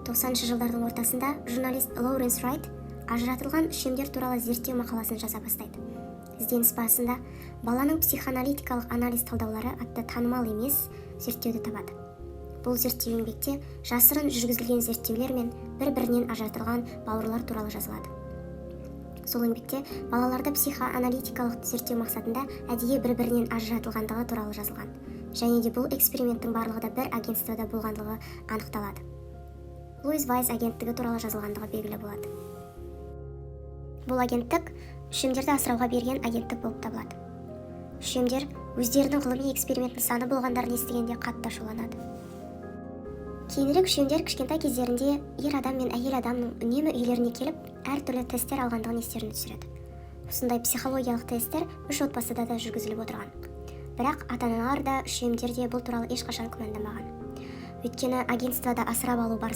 90 жылдардың ортасында журналист Лоуренс Райт ажыратылған үшемдер туралы зерттеу мақаласын жаза бастайды. Ізденіс барысында «Баланың психоаналитикалық анализ талдаулары» атты танымал емес зерттеуді табады. Бұл зерттеу еңбекте жасырын жүргізілген зерттеулер мен бір-бірінен ажыратылған бауырлар туралы жазылады. Сол еңбекте балаларды психоаналитикалық зерттеу мақсатында әдейі бір-бірінен ажыратылғандығы туралы жазылған және де бұл эксперименттің барлығы да бір агентствода болғандығы анықталады. Луиз Вайз агенттігі туралы жазылғандығы белгілі болады. Бұл агенттік үшемдерді асырауға берген агенттік болып табылады. Үшемдер өздерінің ғылыми эксперимент нысаны болғандарын естігенде, қатты ашуланады. Кейінірек үшемдер кішкентай кездерінде ер адам мен әйел адамның үнемі үйлеріне келіп, әртүрлі тесттер алғандығын естеріне түсіреді. Осындай психологиялық тесттер үш отбасыда да жүргізіліп отырған, бірақ ата аналар да, үшемдер де бұл туралы ешқашан күмәнданбаған, өйткені агентствода асырап алу барысында